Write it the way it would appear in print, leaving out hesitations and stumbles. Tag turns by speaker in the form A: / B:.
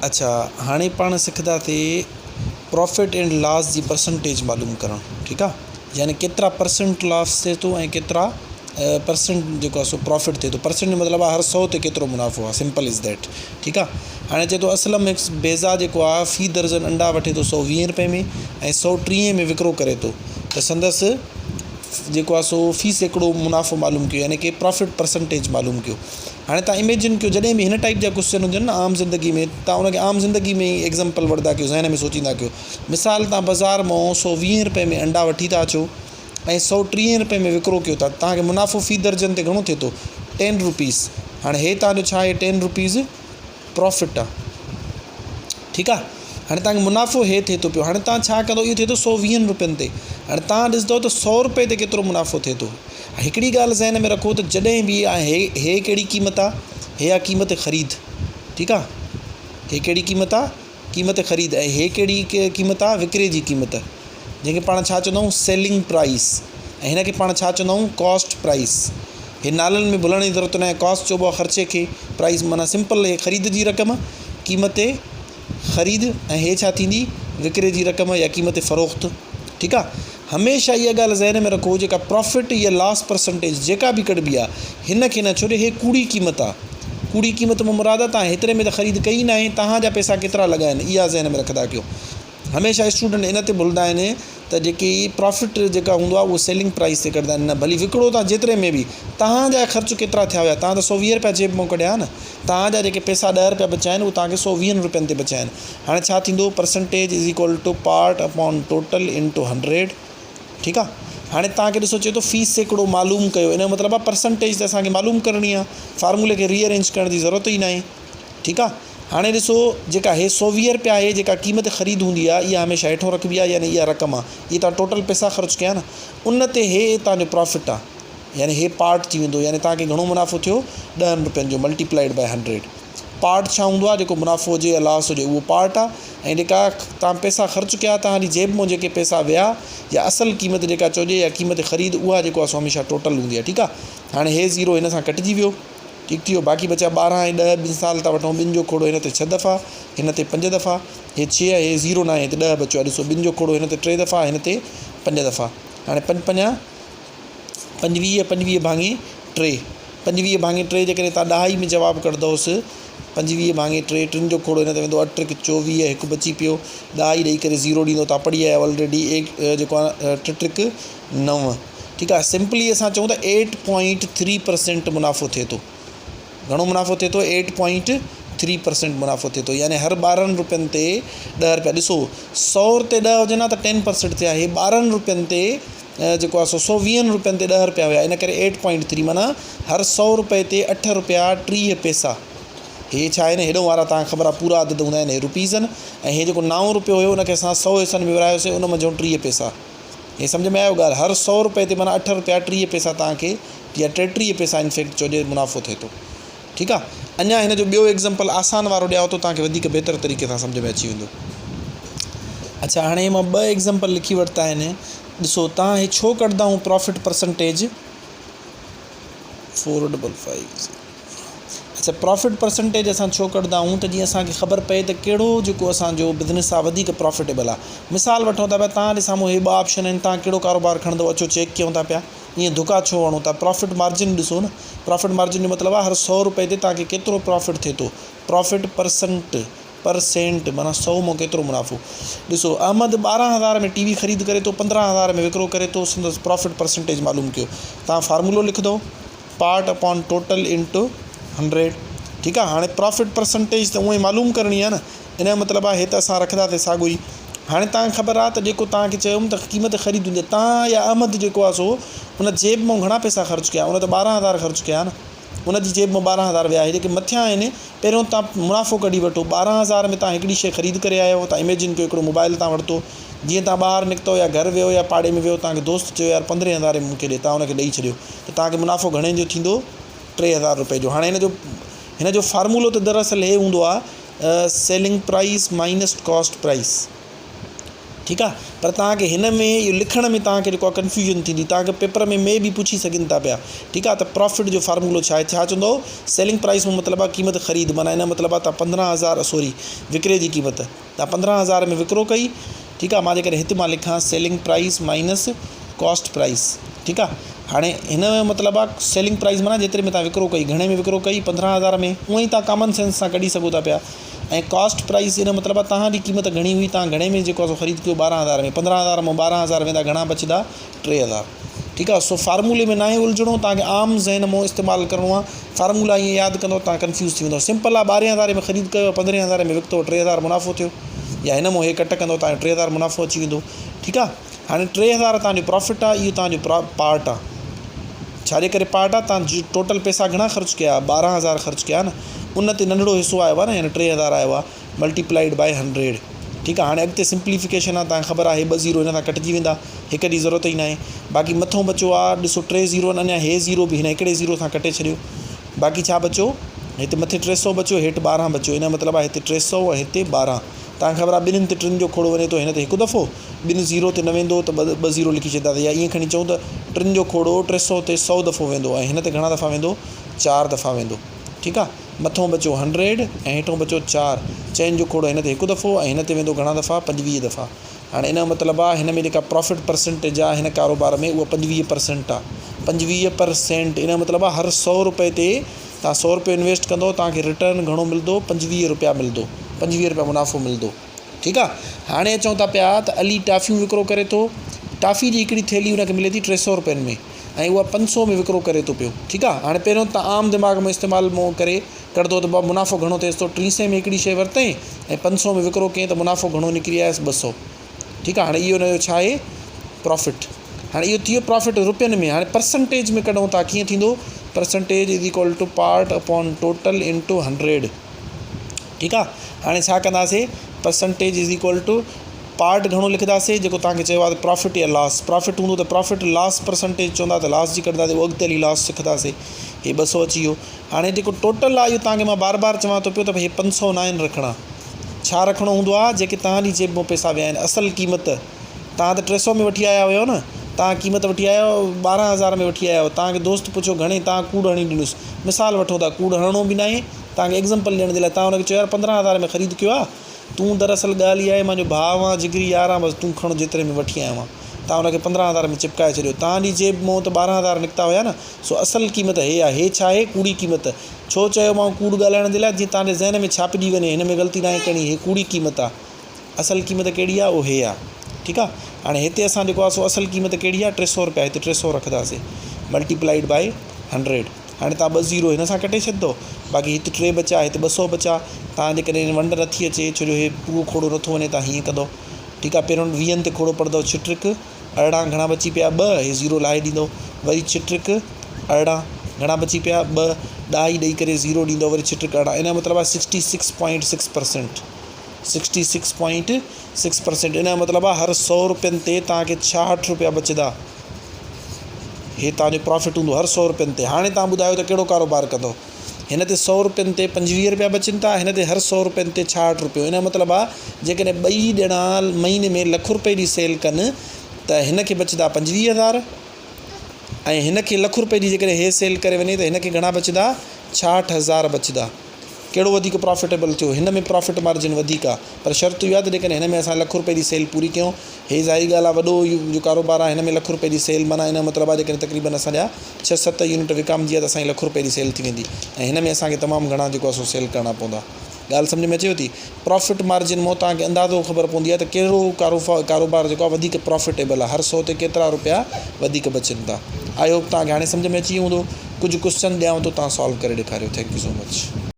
A: اڇا هاڻي پاڻ سکنداسي پرافٽ اينڊ لاس جي پرسنٽيج معلوم ڪرڻ ٺيڪ آ يعني ڪيترا پرسنٽ لاس ٿئي ٿو ۽ ڪيترا پرسنٽ جيڪو آ سو پرافٽ ٿئي ٿو پرسنٽ جو مطلب آ هر سو تي ڪيترو منافعو آ سمپل is that ٺيڪ آ هاڻي چئي ٿو اسلم هڪ بيضا جيڪو آ في درجن انڊا وٺي ٿو 120 روپئي ۾ ۽ 130 ۾ وڪرو ڪري ٿو ته سندس جيڪو آ سو في سيڪڙو منافعو معلوم ڪيو يعني ڪي پرافٽ پرسنٽيج معلوم ڪيو هاڻي توهان اميجن ڪيو جڏهن به هن ٽائيپ جا ڪوسچن هجن نه عام زندگي ۾ توهان ان کي عام زندگي ۾ ئي ايگزامپل وٺندا ڪيو ذهن ۾ سوچيندا ڪيو مثال توهان بازار مان 120 روپئي ۾ انڊا وٺي ٿا اچو ۽ 130 روپئي ۾ وڪرو ڪيو ٿا توهان کي منافعو في درجن تي گهڻو ٿئي ٿو ٽين روپيز هاڻي هي توهان جو ڇا آهي ٽين روپيز پرافٽ آ ٺيڪ آ هاڻي توهان کي منافعو هي ٿئي ٿو پيو هاڻي توهان ڇا ڪندو اهو ٿئي ٿو سو ويهن روپين تي هاڻي توهان ڏسندو ته سو روپئي تي ڪيترو منافعو ٿئي ٿو هڪڙي ڳالهه ذهن ۾ رکو ته جڏهن به هي هي ڪهڙي قيمت آ هي آ قيمت خريد ٺيڪ آ هي ڪهڙي قيمت آ قيمت خريد ۽ هي ڪهڙي قيمت آ وڪري جي قيمت جنهن کي پاڻ ڇا چوندا آهيون سيلنگ پرائس ۽ هن کي پاڻ ڇا چوندا آهيون ڪاسٽ پرائس هي نالن ۾ ڀلڻ جي ضرورت ناهي ڪاسٽ چئبو آهي خرچي کي پرائس معنيٰ سمپل هي خريد جي رقم قيمت خريد ۽ هي ڇا ٿيندي وڪري جي رقم يا قيمت فروخت ٺيڪ آ هميشه اها ڳالهه ذهن ۾ رکو جيڪا پرافٽ يا لاس پرسنٽيج جيڪا به ڪڍبي آ هن کي نه ڇو جو هي ڪوڙي قيمت آ ڪوڙي قيمت مان مراد آ تان هيتري ۾ ته خريد ڪئي ئي ناهي تهان جا پئسا ڪيترا لڳا آهن اها ذهن ۾ رکندا ڪيو هميشه اسٽوڊنٽ ان تي ڀلندا آهن ته جيڪي پرافٽ جيڪا هوندو آهي اهو سيلنگ پرائس تي ڪڍندا آهن نه ڀلي وڪڻو تان جيتري ۾ به تهان جا خرچ ڪيترا ٿيا هيا تهان ته 120 رپيا جيب مان ڪڍيا نه تهان جا جيڪي پئسا 10 رپيا بچيا آهن اهو تهان کي 120 رپين تي بچيا آهن هاڻي ڇا ٿيندو percentage is equal to part upon total into hundred ٺيڪ آ هاڻي توهان کي ڏسو چئي ٿو في سيڪڙو معلوم ڪيو ان جو مطلب آ پرسنٽيج ته اسان کي معلوم ڪرڻي آ فارمولي کي ري ارينج ڪرڻ جي ضرورت ئي ناهي ٺيڪ آ هاڻي ڏسو جيڪا هي 120 رپيا آهي جيڪا قيمت خريد هوندي آ اها هميشه هيٺو رکبي آ يعني اها رقم آ اهي توهان ٽوٽل پئسا خرچ ڪيا نه ان تي هي توهان جو پرافٽ آ يعني هي پارٽ ٿي ويندو يعني توهان کي گهڻو منافعو ٿيو ڏهن رپين جو ملٽيپلائيڊ باء هنڊريڊ پارٽ ڇا هوندو آهي جيڪو منافعو هجي يا لاس هجي اهو پارٽ آهي ۽ جيڪا توهان پئسا خرچ ڪيا توهان جي جيب مان جيڪي پئسا ويا يا اصل قيمت جيڪا چئجي يا قيمت خريد اها جيڪو آهي سو هميشه ٽوٽل هوندي آهي ٺيڪ آهي هاڻي هي زيرو هن سان ڪٽجي ويو ٺيڪ ٿي ويو باقي بچيا 12 ۽ 10 مثال ٿا وٺون ٻن جو کوڙو هن تي 6 دفعا هن تي 5 دفعا هي 6 هي زيرو ناهي هتي 10 بچيو آهي ڏسو ٻن جو کوڙو هن تي 3 دفعا هن تي 5 دفعا هاڻي پنج پنجا 25 25 ڀاڱي 3 25 ڀاڱي 3 جيڪڏهن توهان ڏهائي ۾ جواب ڪڍندؤس 25 ڀاڱي 3 ٽن جو کوڙو هن تي ويندو اٺ ٽيڪ 24 هڪ بچي پيو ڏهائي ڏئي ڪري زيرو ڏيندو توهان پڙهي آيا آلريڊي ايڪ جيڪو آهي ٽي ٽيڪ 9 ٺيڪ آهي سمپلي اسان چئون ته ايٽ پوائنٽ ٿري پرسينٽ منافعو ٿئي ٿو گهڻو منافعو ٿئي ٿو ايٽ پوائنٽ ٿري پرسينٽ منافعو ٿئي ٿو يعني هر 12 روپين تي 10 روپيا ڏسو 100 تي 10 هجن ها ته ٽين پرسينٽ ٿئي ها هي 12 روپين تي جيڪو آهي سو سو ويهن روپين تي ڏهه روپيا هيا ان ڪري ايٽ پوائنٽ ٿري معنيٰ هر سو روپئي تي اٺ روپيا 30 پئسا. هي ڇا آهن هيڏو وارا توهان کي خبر آهي پورا عدد هوندا آهن هي روپيز آهن ۽ هي جيڪو نائون روپيو هيو ان کي اسان سو حصن ۾ ورهايوسين ان منجهون 30 پئسا. هي سمجهه ۾ آيو ڳالهه هر سو روپئي تي معنيٰ اٺ روپيا 30 پئسا توهان کي يا 33 پئسا انفيڪٽ چئجي منافعو ٿئي ٿو. ٺيڪ آ اڃا هن جو ٻيو ايگزامپل آسان وارو ڏيانو ٿو توهان کي وڌيڪ بهتر طريقي سان سمجهه ۾ اچي ويندو. اڇا هاڻي مان ٻه ايگزامپل لکي ورتا آهن ڏسو توهان هي ڇو ڪڍندا آهيون پرافٽ پرسنٽيج 4550 اڇا پرافٽ پرسنٽيج اسان ڇو ڪڍندا آهيون ته جيئن اسان کي خبر پئي ته ڪهڙو جيڪو اسان جو بزنس آهي وڌيڪ پرافٽيبل آهي مثال وٺون ٿا پيا توهان جي سامهون هي ٻه آپشن آهن توهان ڪهڙو ڪاروبار کڻندو اچو چيڪ ڪيون ٿا پيا ائين ڌڪا ڇو هڻو ٿا پرافٽ مارجن ڏسو نه پرافٽ مارجن جو مطلب آهي هر سو روپئي تي توهان کي ڪيترو پرافٽ ٿئي ٿو پرافٽ پرسنٽ پرسينٽ معنيٰ سو مان ڪيترو منافعو ڏسو احمد 12,000 ۾ ٽي وي خريد ڪري ٿو 15,000 ۾ وڪرو ڪري ٿو سندس پرافٽ پرسنٽيج معلوم ڪيو توهان فارمولو لکندو پارٽ اپان ٽوٽل انٽو هنڊريڊ ٺيڪ آهي هاڻي پرافٽ پرسنٽيج ته اونئي معلوم ڪرڻي آهي نه ان جو مطلب آهي هي ته اسان رکنداسين ساڳيو ئي. هاڻي توهان کي خبر آهي ته جيڪو توهان کي چيم ته قيمت خريد هوندي آهي توهان يا احمد جيڪو آهي سو ان جيب مان گهڻا پئسا خرچ ڪيا ان ته 12,000 خرچ ڪيا نه ان جي جيب مان 12,000 ويا هي جيڪي مٿيان آهن پهريون توهان منافعو ڪڍي وٺو 12,000 ۾ توهان هڪڙي شيء خريد ڪري آيا آهيو توهان اميجن ڪيو هڪڙو موبائل توهان ورتو جيئن توهان ٻاهر نڪتو يا گهر ويو يا پاڙي ۾ ويو توهان کي دوست چيو يار پندرهين هزارين مون کي ڏي توهان ان کي ڏئي ڇڏيو ته توهان کي منافعو گهڻي جو ٿيندو 3,000 روپئي جو هاڻي هن جو فارمولو ته دراصل هي هوندو آهي selling price minus cost price. ٺيڪ آ پر توهان کي هن ۾ اهو لکڻ ۾ توهان کي جيڪو آ ڪنفيوزن ٿيندي توهان کي پيپر ۾ مي بي پڇي سگهن ٿا پيا ٺيڪ آ ته پرافٽ جو فارمولو ڇا آهي ڇا چوندو سيلنگ پرائس مان مطلب آ قيمت خريد معنيٰ ان جو مطلب آ توهان 15000 سوري وڪري جي قيمت توهان 15000 ۾ وڪرو ڪئي ٺيڪ آ مان جيڪڏهن هت مان لکان selling price minus cost price ٺيڪ آ هاڻي هن جو مطلب آ سيلنگ پرائس معنيٰ جيتري ۾ توهان وڪرو ڪئي گهڻي ۾ وڪرو ڪئي 15000 ۾ اونئن ئي توهان ڪامن سينس سان ڪڍي سگهو ٿا پيا ۽ ڪاسٽ پرائس ان جو مطلب آهي توهان جي قيمت گهڻي هئي توهان گهڻي ۾ جيڪو آهي سو خريد ڪيو 12000 ۾ 15000 مان 12000 ويندا گهڻا بچندا 3000 ٺيڪ آهي سو فارمولي ۾ ناهي الجهڻو توهان کي عام ذهن مان استعمال ڪرڻو آهي فارمولا ائين ياد ڪندو توهان ڪنفيوز ٿي ويندو سمپل آهي ٻارهين هزاري ۾ خريد ڪيو پندرهين هزاري ۾ وڪتو 3000 منافعو ٿيو يا هن مان هي ڪٽ ڪندو توهان جو 3000 منافعو اچي ويندو ٺيڪ آهي هاڻي 3000 توهان جو پرافٽ آهي اهو توهان جو پارٽ آهي ڇا جي ڪري پارٽ آهي توهان ٽوٽل پئسا گهڻا خرچ ڪيا 12000 خرچ ڪيا نه ان تي ننڍڙو حصو آيو آهي نه يعني 3000 آيو آهي ملٽيپلائيڊ بائي هنڊريڊ ٺيڪ آهي هاڻي اڳتي سمپليفڪيشن آهي توهان کي خبر آهي ٻه زيرو هن سان ڪٽجي ويندا هڪ جي ضرورت ئي ناهي باقي مٿو بچو آهي ڏسو ٽي زيرو آهن اڃا هي زيرو به هن هڪڙي زيرو سان ڪٽي ڇڏيو باقي ڇا بچو هتي مٿي 300 بچيو هيٺ 12 بچيو ان جو مطلب آهي هتي 300 ۽ هتي 12 توهان کي خبر آهي ٻنهين تي ٽن جو کوڙو وڃي ٿو هن تي هڪ دفعو ٻن زيرو تي نه ويندو ته ٻه زيرو لکي ڇڏينداسين يا ائين کڻي چئون ته ٽن جو کوڙو 300 تي 100 دفعو ويندو ۽ هن تي گهڻا دفعا ويندو چار دفعا ويندو ٺيڪ آ مٿون بچيو هنڊريڊ ۽ هيٺون بچيو چار چئن جو کوڙو هن تي هڪ دفعو ۽ هن تي ويندو گهڻا دفعا 25 دفعا هاڻي ان جو مطلب آ هن ۾ جيڪا پرافٽ پرسنٽيج آ هن ڪاروبار ۾ اها 25 پرسنٽ آ 25 پرسنٽ ان جو مطلب آ هر سو روپئي تي توهان سو روپيو انويسٽ ڪندو توهان کي ريٽرن گهڻو ملندو 25 روپيا ملندو 25 روپيا منافعو ملندو ٺيڪ آ هاڻي اچون ٿا پيا ته علي ٽافيون وڪرو ڪري ٿو ٽافي جي هڪڙي ٿيلهي ان کي ملي ٿي 300 روپين ۾ ۽ اها 500 ۾ وڪرو ڪري ٿو پيو ٺيڪ آ هاڻي پهريون ته عام دماغ ۾ استعمال مون ڪري ڪڍندو ته بابا منافعو گهڻو ٿئيس ٿو ٽين سئين ۾ هڪڙي شيء ورتئين ۽ 500 ۾ وڪرو ڪئين ته منافعو گهڻو نڪري آيس 200 ٺيڪ آ هاڻي اهو ان جو ڇا آهي پرافٽ هاڻي اهو ٿي ويو پرافٽ روپين ۾ هاڻي پرسنٽيج ۾ ڪڍون ٿا ڪيئن ٿيندو percentage is equal to part upon total into hundred ٺيڪ آ هاڻي ڇا ڪنداسي percentage is equal to part گهڻو لکنداسي جيڪو توهان کي چيو آهي ته پرافٽ يا لاس پرافٽ هوندو ته پرافٽ لاس پرسنٽيج چوندا ته لاس جي ڪڍنداسي اهو اڳتي هلي لاس سکنداسي هي 200 اچي ويو هاڻي جيڪو ٽوٽل آهي اهو توهان کي مان بار بار چوان ٿو پيو ته هي 500 ناهن رکڻا ڇا رکڻو هوندو آهي جيڪي توهان جي جيب مان پئسا ويا آهن اصل قيمت توهان ته 300 ۾ وٺي آيا هيو نه توهان قيمت وٺي آيا هيو 12000 ۾ وٺي آيا هيو توهان کي دوست پڇيو گهڻي توهان ڪوڙ هڻي ڏنس مثال وٺون ٿا ڪوڙ هڻڻو به ناهي توهان کي ايگزامپل ڏيڻ جي لاء توهان هن کي چيو يار 15000 ۾ خريد ڪيو آهي تون دراصل ڳالهه اها آهي مان جو ڀاء آهيان جگري يار آهيان بس تون کڻ جيتري ۾ وٺي آيو آهيان. تان ان کي 15000 ۾ چپڪائي ڇڏيو. تان جي جيب مون ته 12000 نڪتا هيا نه سو اصل قيمت هي آهي. هي ڇا آهي؟ ڪوڙي قيمت. ڇو چيومانو ڪوڙ ڳالهائڻ جي لاء جيئن تان جي ذهن ۾ ڇاپجي وڃي هن ۾ غلطي ناهي ڪرڻي هي ڪوڙي قيمت آهي. اصل قيمت ڪهڙي آهي اهو هي آهي. ٺيڪ آهي هاڻي هتي اسان جيڪو آهي سو اصل قيمت ڪهڙي آهي 300 رپيا هتي 300 رکنداسين ملٽيپلائيڊ بائي هنڊريڊ. هاڻي توهان ٻه زيرو هن سان ڪٽي ڇڏندو باقي هت ٽي بچيا هت 200 بچيا توهان جيڪڏهن ونڊ نٿي اچي ڇو جو هي پورو کوڙو نٿو وڃي توهان هيئن ڪندو ٺيڪ آهي پهريون ويهن تي کوڙو پڙندو ڇهه ٽرڪ 18 گهڻا بچي پيا ٻه هي زيرو لاهي ڏيندو وري ڇهه ٽرڪ 18 گهڻا بچي پيا ٻه ڏهائي ڏئي ڪري زيرو ڏيندو وري ڇهه ٽرڪ 18 ان جو مطلب آهي 66.6% 66.6% ان جو مطلب آهي هر 100 روپين تي توهان کي 66 روپيا بچندا. هي توهان جو پرافٽ هوندو هر سئو روپين تي. هاڻي توهان ٻڌايو ته ڪهڙو ڪاروبار ڪندو. هن تي سئو روپين تي 25 روپيا بچن ٿا، هن تي هر سئو روپين تي 66 روپيو. ان جو مطلب آ جيڪڏهن ٻئي ڄڻا مهيني ۾ لک روپئي جي سيل ڪن ته هن کي بچندا 25000 ۽ هن کي لک روپئي جي جيڪڏهن هي سيل ڪري وڃي ته هن کي گهڻا بچندا 66000 بچندا. ڪهڙو وڌيڪ پرافٽيبل ٿيو؟ هن ۾ پرافٽ مارجن وڌيڪ آ پر شرط اهو آ ته جيڪڏهن هن ۾ اسان لک روپئي جي سيل پوري ڪيون هي ظاهري ڳالهه آ وڏو جو ڪاروبار آ هن ۾ لک روپئي جي سيل معنيٰ ان جو مطلب آ جيڪڏهن تقريبن اسان جا ڇهه ست يونٽ وڪامجي ويا ته اسان جي لک روپئي جي سيل ٿي ويندي ۽ هن ۾ اسان کي تمام گهڻا جيڪو آ سو سيل ڪرڻا پوندا. ڳالهه سمجهه ۾ اچيو ٿي؟ پرافٽ مارجن مان توهان کي اندازو خبر پوندي آ ته ڪهڙو ڪاروبار جيڪو آ وڌيڪ پرافٽيبل آ هر سئو تي ڪيترا روپيا وڌيڪ بچن ٿا. I hope توهان کي هاڻي سمجهه ۾ اچي ويو هوندو. ڪجهه ڪوسچن ڏيانو ٿو توهان سالو ڪري ڏيکاريو thank you so much.